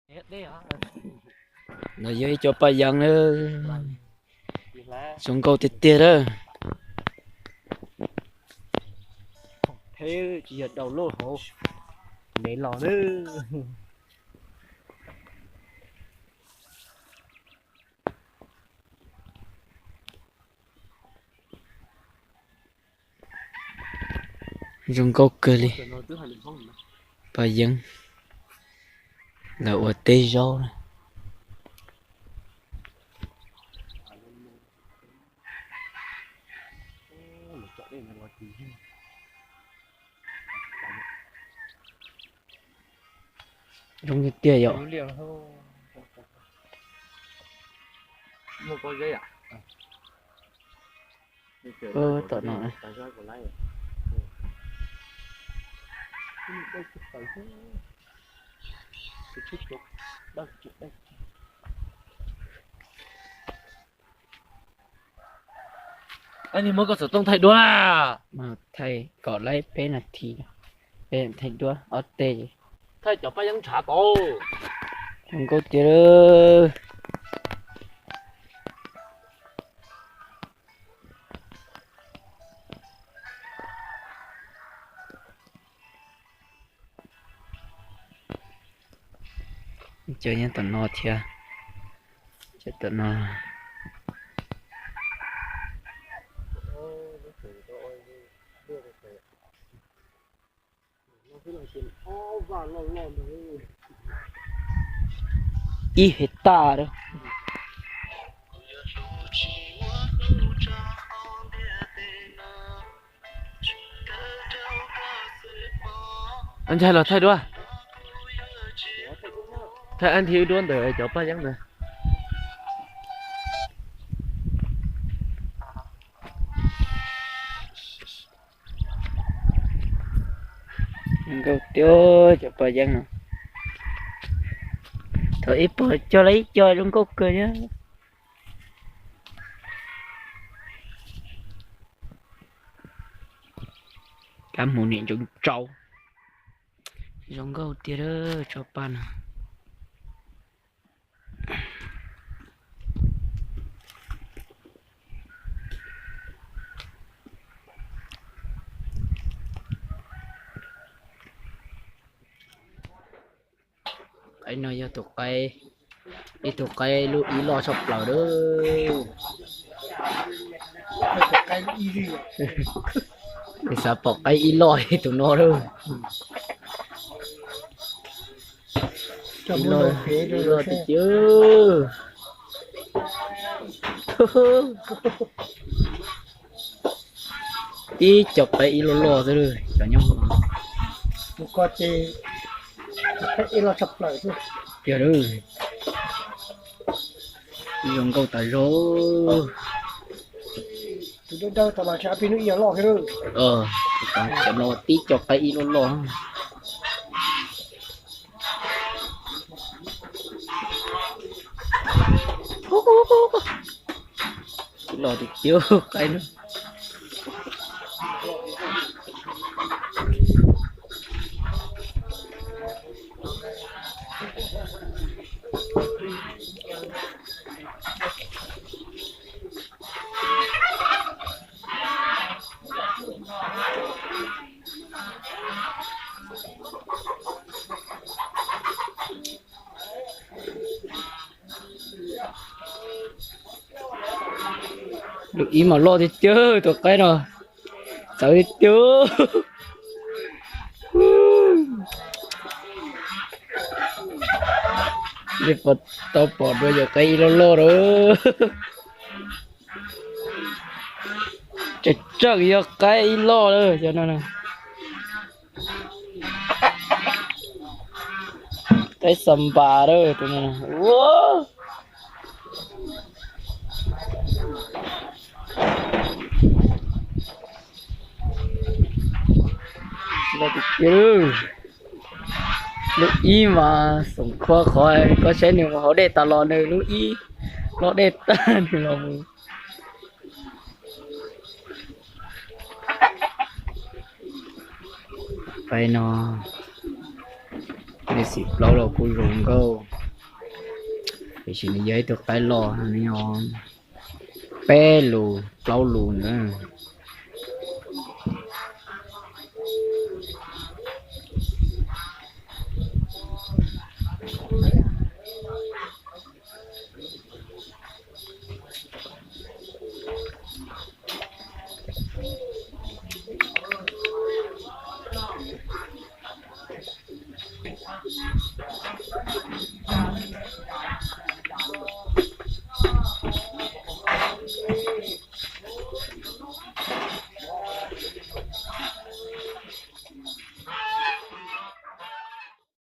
No yog ib co paj yeeb na, zoo nkauj tiag tiag lawm. Theb tsis yog daus loj hauv, ntev los na. Zoo nkauj kawg li. Paj yeeb lawv ua teb zaub na. Zoo tiag tiag yom. Tom no. Muab koj xov tooj thaij dua. Thaij kom laib peb nas this, peb thaij dua ob teg. Thaij cov paj yeeb ntshav tau. Zoo nkauj tiag. Cov nyob tom no thiab. Cov tom no. Ib hais tas. Ntshai los thaij dua. Thaij ab nthi wb duab ntawm cov paj yeeb ntawd. Nkauj tiag cov paj yeeb no. Thaum ib pog cog lawm ib co zoo nkauj kawg thiab. Kab hmuv nim ntsoov tsau. Zoo nkauj tiag tso paj no. Qaib no yog tus qaib, ib tug qaib lub ib loj tshaj plaws lawm. Xav pom qaib ib loj li tus no lawm. Ib loj tiag tiag. Tib co qaib ib loj loj xwb cov nyob. Yog, zoo nkauj tas zog. Cov no tib co qaib ib loj loj. Los tiag tiag qaib no. Lub ib mas loj tiag tiag tus qaib no. Txawv tiag tiag. Nej puas tau pom dua yog qaib ib loj loj lawm. Tseem tseem yog qaib ib loj lawm cov no. Qaib xa npas lawm tus no. Lub ib mas xoom khua qhov koj saib nws mus hauv dej tas los nws lub ib loj dej tag nws los mus. Qaib no, nws xim plaub los kuj zoo nkauj. Tiam sis nws yog ib tug qaib loj, nws yog peb lus plaub lus ntawd.